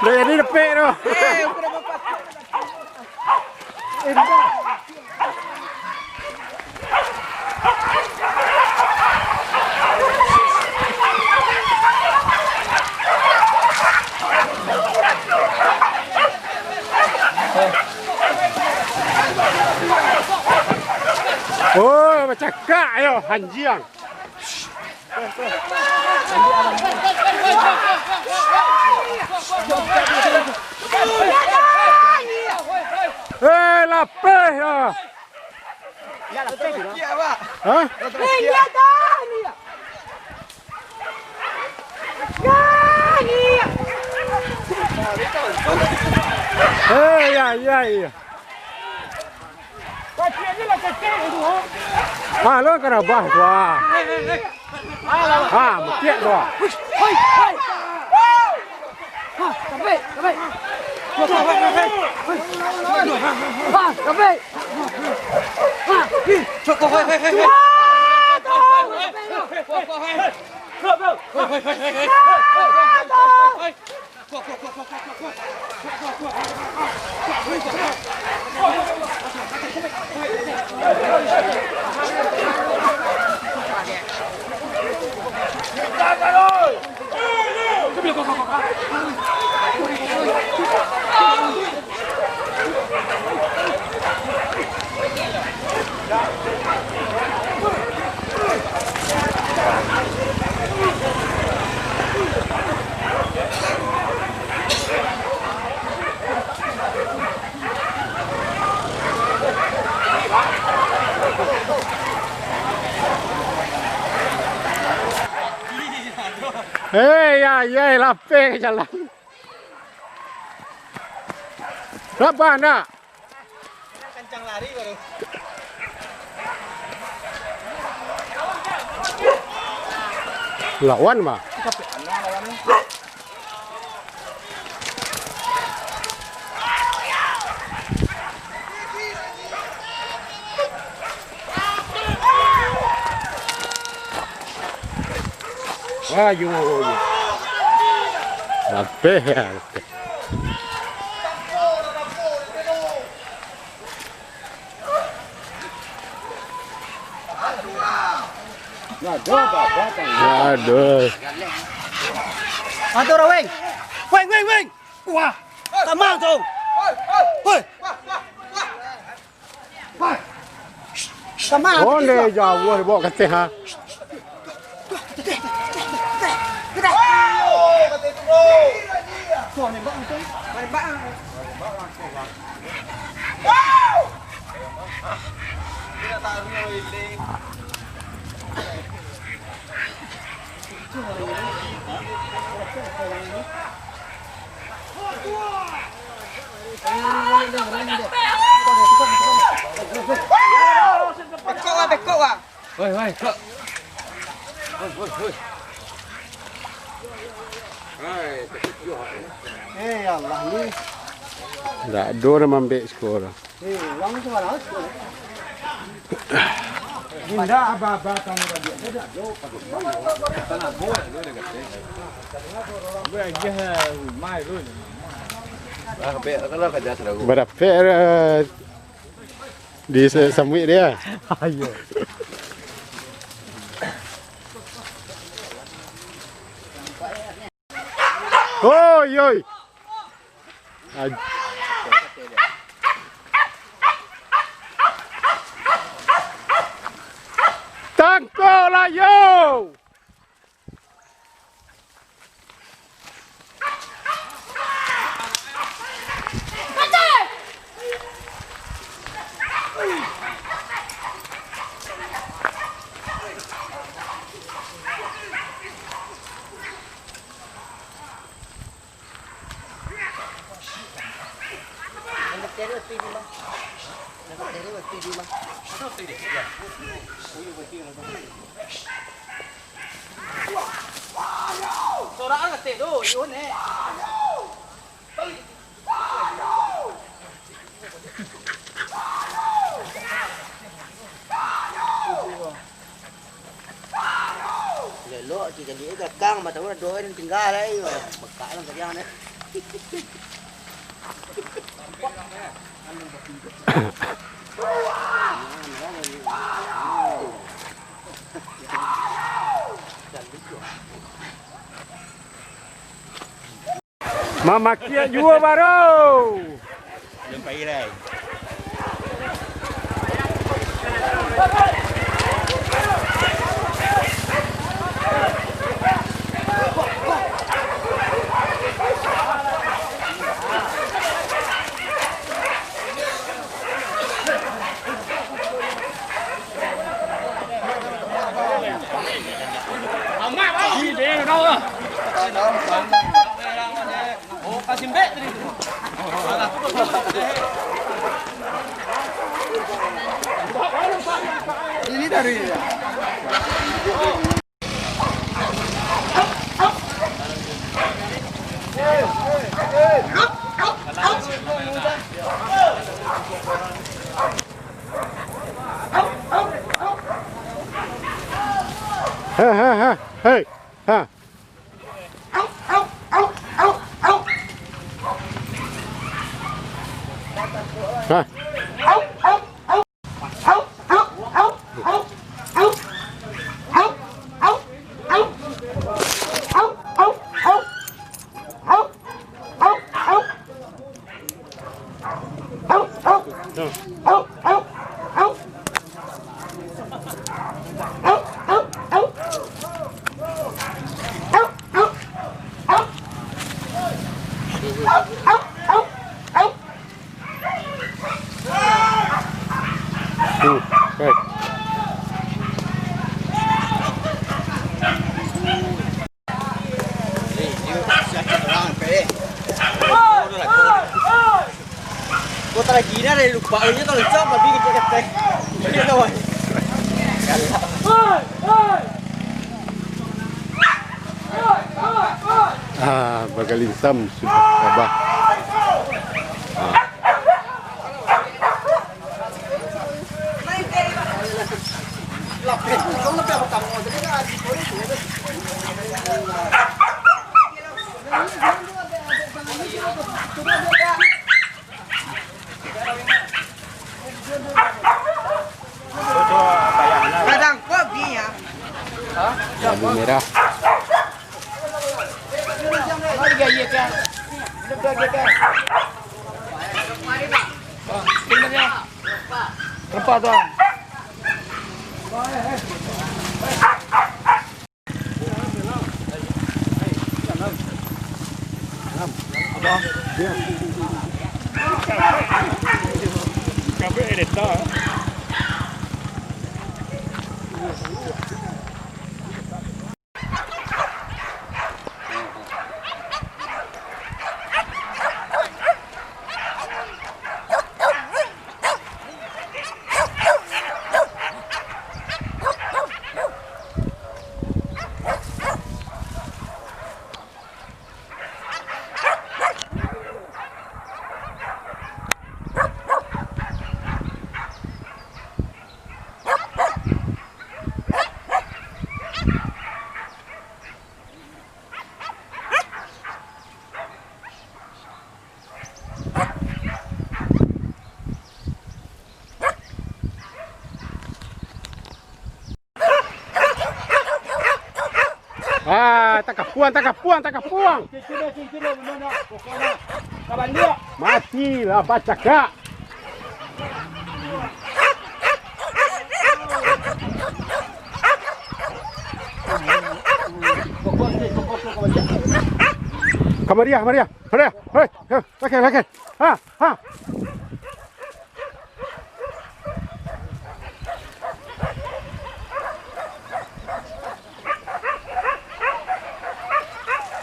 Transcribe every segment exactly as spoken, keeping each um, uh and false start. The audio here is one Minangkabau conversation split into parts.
Dah jadi depek tu. Oh, bacakak yo, anjiang. Eh, lapeh lah. Hah? Eh, ya, ya, ya. Ah, lo karabah tu, ah. Ah, matiak tu, ah. Hei, ya, ya, lapeh jalan. Rabah ndak? Kancang lari baru. Lawan mah. Ayo, ayo. Lapeh ya. Aduh. Aduh, weng. Weng, weng, weng. Wah, sama tu. Hoi. Sama. Onde jauah dibawa ka teh, ha. Bekok lah, bekok lah. Woi, woi, kok. Woi, woi, woi. Eh, ya Allah, ni. Ndak ado nan maambek skor. Eh, urang tu marah skor. Indak aba-aba tanya tadi. Ada, ada, ada. Tanah bola tu dia kata. Gue aja rumah tu. Barapek, kalau kerja selalu. Barapek, eh, di sa-, samuik dia. Ayo. Oi, oi. Aj- Tangkoklah yo! Sorak lah katik tu, Yun, eh. Elok-elok, cik, jadi, eh, belakang, mata urang doa nan tinggal, eh, bekak lah kalian, eh. Mamakiak juo baru. Alun pai lai. Ini dari Ha, ha, ha, hei, ha. Ha. Hmm, baik. Kota lagi ni ada lupa aja kalau cak babi kecil kecil. Dia tahu. Ah, bagalinsam sudah tabah. Ah. Padang kopi ya. Cabai merah. Rempah tu. Ah, Takapuang, takapuang, takapuang. Matilah bacakak. Kamariah, kamariah. Kamariah. Hei, hei, pakai, pakai. Ha, ha.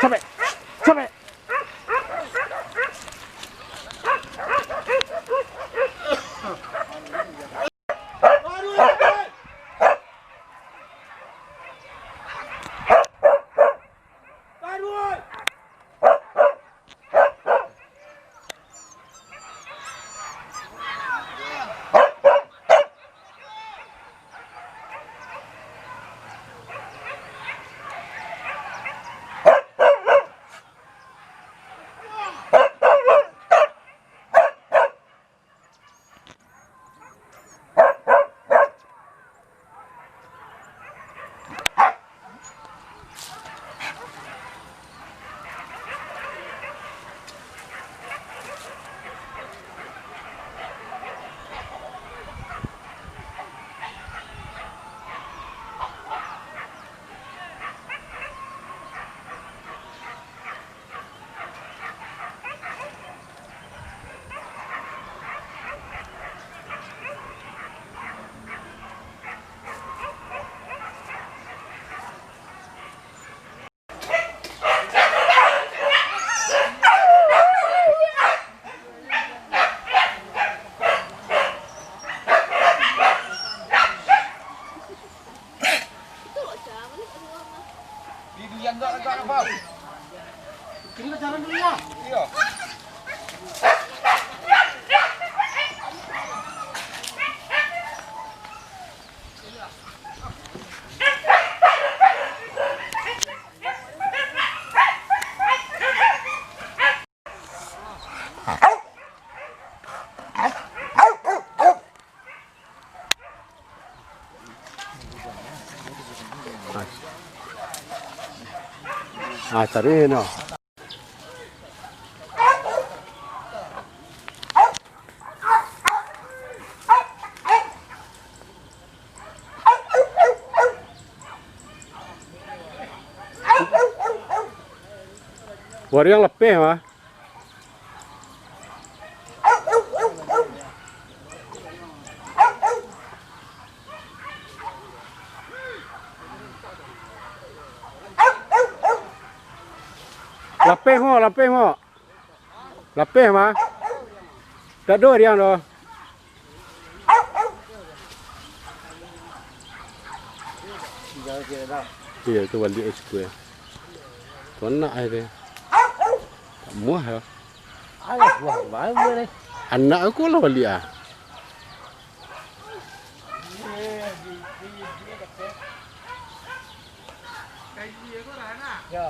Capek! Capek! Di duyan tu agak apa? Kena jalan dulu lah. Iya. Ah, cari no. Wariang lapeh mah. Lapeh mo, lapeh mo. Lapeh mah. Tak ado wariang doh. Iyo, tu baliak sikua. Tu anak ai tu. Tak muah yo. Alah, buah bae ni. Anak aku lah baliak ah. Yo.